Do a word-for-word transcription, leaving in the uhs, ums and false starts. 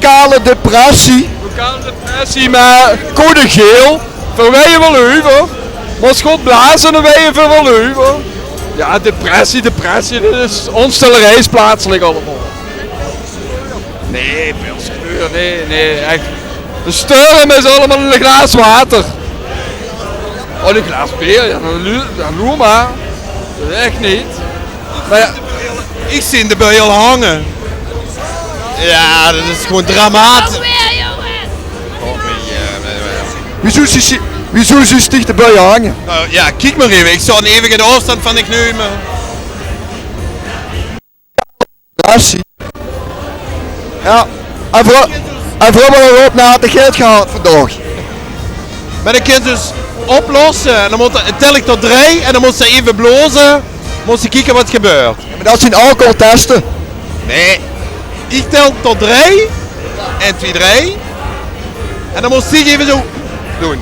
lokale depressie. Lokale depressie, maar code geel. Veur Weie-Woluwe. Mós good blaze, dan Weie-Woluwe. Ja, depressie, depressie. Dit is onstellerijs plaatselijk allemaal. Nee, Pils Gebeur, nee, nee, echt. De storm is allemaal in een glaas water. Oh, een glaas beer, ja, dan lu-, dan loer maar. Dat is echt niet. Maar ja, ik zie de bui al hangen. Ja, dat is gewoon dramatisch. Wieso zie, wieso zie ik de bui hangen? Nou, ja, kijk maar even. Ik zou een even de afstand van de kneumen. Depressie. Ja. En veur, en veur hebben we ook naar het geld gehad vandaag. Maar dan kun je dus oplossen. En dan moet, tel ik tot drie en dan moet ze even blozen. Moet ze kijken wat gebeurt. Ja, maar dat zijn alcoholtesten. Nee. Ik tel tot drie. En twee, drie. En dan moet ze even zo doen.